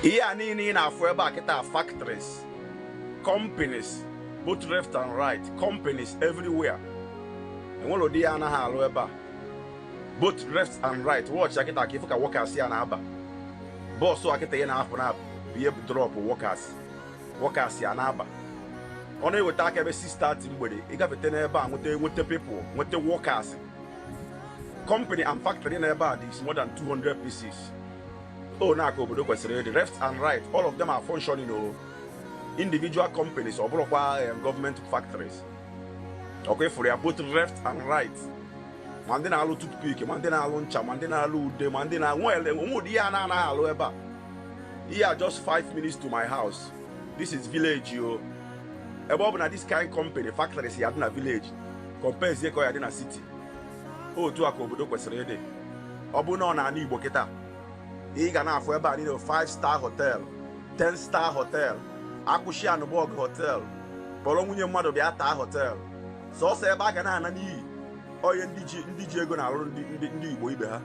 Ihe a niile ị na-afụ ebe a kịta, factories, companies, both left and right, companies everywhere. Enwere ụdị ya anaghị alụ ebe a, both left and right. Watch ya kịta ka ịfụ ka workers ya na-aba bus a kịta. Ya na-apụ na ihe drop workers, workers ya na-aba. Ọ na-eweta aka ebe 6:30 mgbede, ịgafete n'ebe a, nweta people, nweta workers. Company and factory n'ebe a dị more than 200 pieces. O na-aka obodo kwesịrị ịdị. Left and right, all of them are functioning o. Individual companies, ọ bụrụkwa government factories. Ọkwa ịfụrụ ya, both left and right, ma ndị na-alụ toothpick, ma ndị na-alụ ncha, ma ndị na-alụ ude, ma ndị na onwe ụdị ihe a na-anaghị alụ ebe a. Ihe a just 5 minutes to my house. This is village o. Ebe ọ bụ na this kind company, factories ya dị na village, compare ka ọ ya dị na city. Otu a ka obodo kwesịrị ịdị. Ọ bụ na ọ na-ana Igbo kịta, ị ga na-afụ ebe a niile 5 star hotel, 10 star hotel, akwụshi anụbọg hotel, kpọrọ nwunye mmadụ bịa taa hotel. Sọsọ ebe a ga na-ana n'iyi onye ndị ji ego na-alụrụ ndị Igbo ibe ha.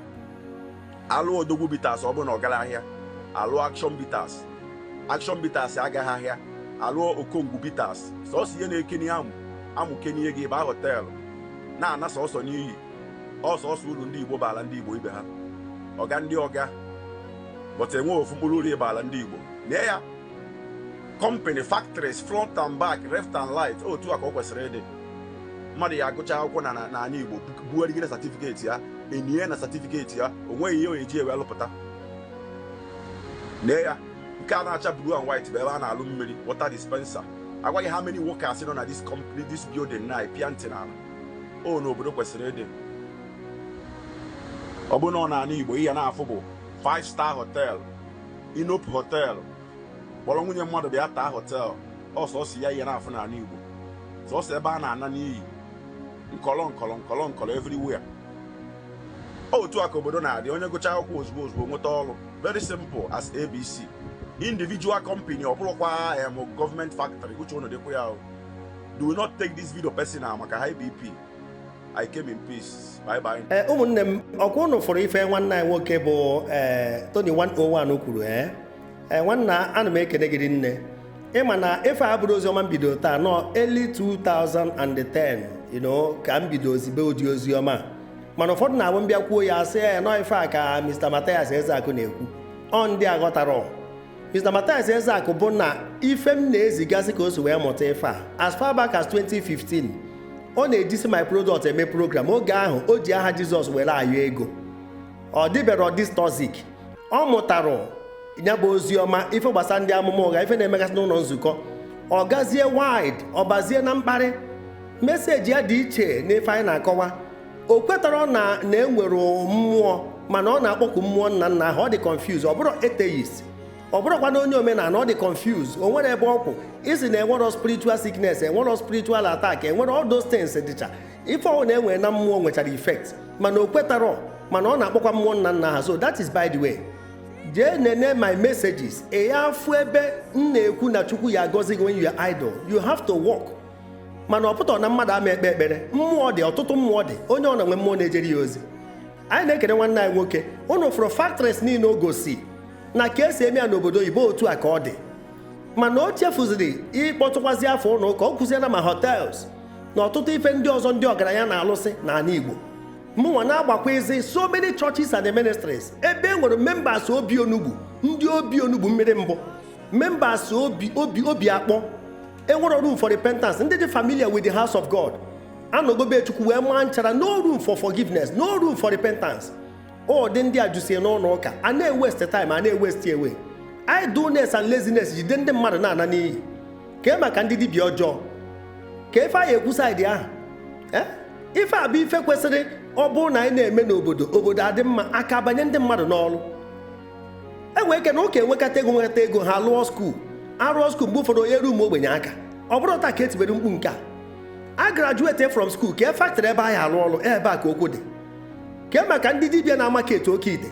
Alụ Odogwu Bitters, ọ bụrụ na ọ gara ahịa. Alụ Action Bitters, Action Bitters agaghị ahịa. Alụọ Okongwu Bitters. Sọsọ ihe na-ekeni amụ amụ kenie gị baa hotel na-ana sọsọ n'iyi. Ọsọsọ uru ndị Igbo baala ndị Igbo ibe ha, ọga ndị ọga, but enwe ofu mkpụrụ uru ịbaala ndị Igbo. Nee ya, company, factories, front and back, left and right. Otu a ka ọ kwesịrị ịdị. Mmadụ ya agụcha akwụkwọ na n'ala Igbo, bugharịgide certificate ya, enye na certificate ya, o nweghị ihe o eji ewe alụpụta. Nee ya, nke a na-acha blue and white bụ ebe a na-alụ mmiri, water dispenser. Agwaghị how many workers nọ na this company, this building na pịa ntị n'ala. O n'obodo kwesịrị ịdị. Ọ bụ na ọ n'ala Igbo, ihe na-afụ bụ 5 star hotel, Inop hotel, kpọrọ nwunye mmadụ bịa taa hotel. Ọsọsọ ya ihe na-afụ n'ala Igbo, sọsọ ebe a na-ana n'iyi, nkọlọ nkọlọ nkọlọ nkọlọ everywhere. Otu a ka obodo na-adị. Onye gụchaa akwụkwọ, ozugbo ozugbo nweta ọrụ. Very simple as ABC. Individual company, ọ bụrụkwa government factory. Uche unu dịkwa ya o. Do not take this video personal maka high BP. I came in peace. Bye bye. Ee, ụmụnne m, ọkwa unu fụrụ ife nwanne anyị nwoke bụ Tony 101 kwuru. Ee, nwanna, ana m ekene gị nne. Ịma na ife a bụrụ oziọma m bido taa nọ early 2010, ka m bido ozibe ụdị oziọma a. Mana ụfọdụ na-abụ mbịa kwuo ya, asị ya nọ ife a ka Mr. Mathias Ezeakụ na-ekwu. Ọ ndị aghọtara Mr. Mathias Ezeakụ bụ na ife m na-ezigasị ka o si wee mụta ife a as far back as 2015. Ọ na-ejisi my product eme program. Oge ahụ o ji aha Jizọs were ayọ ego, ọ dịbero this toxic. Ọ mụtara ya bụ ozi ọma, ife gbasara ndị amụma ụgha, ife na-emegasị n'ụlọ nzukọ. Ọ gazie wide, ọ bazie na mkparị. Message ya dị iche n'ife anyị na-akọwa. O kwetara na enwere mmụọ, mana ọ na-akpọku mmụọ nna nna ahụ. Ọ dị confused. Ọ bụrụ atheist, ọ bụrụkwa na onye omenala, ọ dị confused. O nwere ebe ọkwụ isi na enwero spiritual sickness, enwero spiritual attack, enwere all those things dịcha. Ife ọwụ na enwere na mmụọ nwechara effect, mana o kwetarọ, mana ọ na-akpọkwa mmụọ nna nna ha. So that is by the way. Jee nene my messages, ị ya afụ ebe m na-ekwu na Chukwu ya agọzi gị when you are idle. You have to work. Mana ọ pụtara na mmadụ ama ekpe ekpere. Mmụọ dị, ọtụtụ mmụọ dị. Onye ọ na-enwe mmụọ na-ejere ya ozi. Anyị na-ekene nwanne anyị nwoke. Unu fụrụ factories niile o gosi na ka esi eme ya n'obodo oyibo. Otu a ka ọ dị, mana o chefuziri ịkpọtụkwazi afọ ụlọ ụka. Ọ kụziela ma hotels na ọtụtụ ife ndị ọzọ ndị ọgaranya na-alụsị n'ala Igbo. Mụnwa na-agbakwa ezi so many churches and ministries ebe e nwere members obi onugbu, ndị obi onugbu mmiri mbụ, members obi obi obi akpọ. Enwere room for repentance. Ndị dị familiar with the house of God anọgobe Chukwu wee maa nchara. No room for forgiveness, no room for repentance. Ọ dị ndị a jusie n'ụlọ ụka, a na-ewaste time, a na-ewaste away. Idleness and laziness jide ndị mmadụ na-ana n'iyi. Kee maka ndị dibịa ọjọọ, ka ife anyị ekwu side ahụ. Ife a bụ ife kwesịrị ọ bụrụ na anyị na-eme n'obodo, obodo adị mma, aka banye ndị mmadụ n'ọrụ. Enwere ike na ụka enwekata ego, nwekata ego, ha lụọ school, arụọ school. Mgbe ụfọdụ onye rumu ogbenye aka. Ọ bụrụ taa ka etibere mkpu nke a, a graduate from school, ka e factory ebe anyị arụ ọrụ, ebe a ka okwu dị. Kee maka ndị dibịa na-amarket oke ite,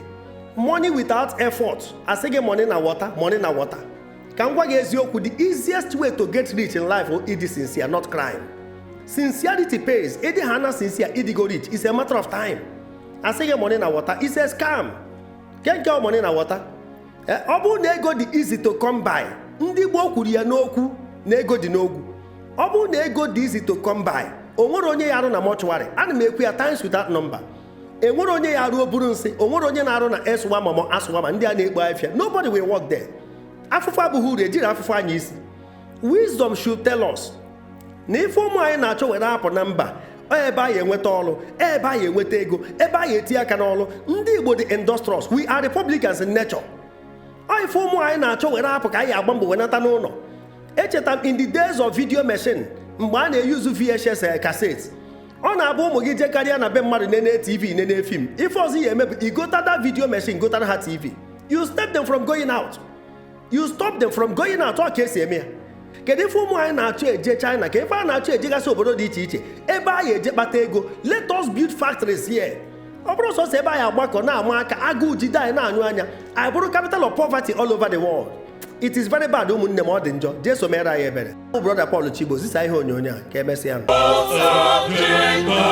money without effort? Asị gị money na water, money na water. Ka m gwa gị eziokwu, the easiest way to get rich in life is ịdị sincere, not crime. Sincerity pays. Ịdị ha na sincere, ịdịgo rich is a matter of time. Asị gị money na water is a scam. Ke nke ọ money na water? Ọ bụrụ na ego dị easy to come by, ndị gboo kwuru ya n'okwu na ego dị n'ogwu. Ọ bụrụ na ego dị easy to come by, o nwere onye ya arụ na mortuary. Ana m ekwu ya times without number. Enwere onye ya arụ oburu nsị, o nwere onye na-arụ na eswama ma aswama ndị a na-ekpo afịa. Nobody will work there. Afụfụ abụghị uru, ejiri afụfụ anya isi. Wisdom should tell us na ife ụmụ anyị na-achọ were apụ na mba, ọ ebe anyị enweta ọrụ, ebe anyị enweta ego, ebe anyị eti aka n'ọrụ. Ndị Igbo dị industrious. We are republicans in nature. Ọ ife ụmụ anyị na-achọ were apụ ka anyị agba mbọ wenata n'ụlọ. Echeta m in the days of video machine, mgbe a na-eyuzu VHS cassette, ọ na-abụ ụmụ gị jekarịa na be mmadụ nene TV, nene film. Ife ọzọ ya eme bụ igotada video machine, gotara ha TV. You stop them from going out. You stop them from going out. Ọ ka esi eme ya. Kedu ife ụmụ anyị na-achọ eje China, ka ife a na-achọ ejegasị obodo dị iche iche ebe anyị eje kpata ego? Let us build factories here. Ọ bụrụ sọsọ ebe anyị agbakọ na-ama aka, agụụ jide anyị na-anyụ anya, anyị bụrụ capital of poverty all over the world. It is very bad. Ụmụnne m, ọ dị njọ. Jesu mere anyị ebere. Bụ Brother Paul Chigbo zisa ihe onyonyo a. Ka emesịa. Of Jacob.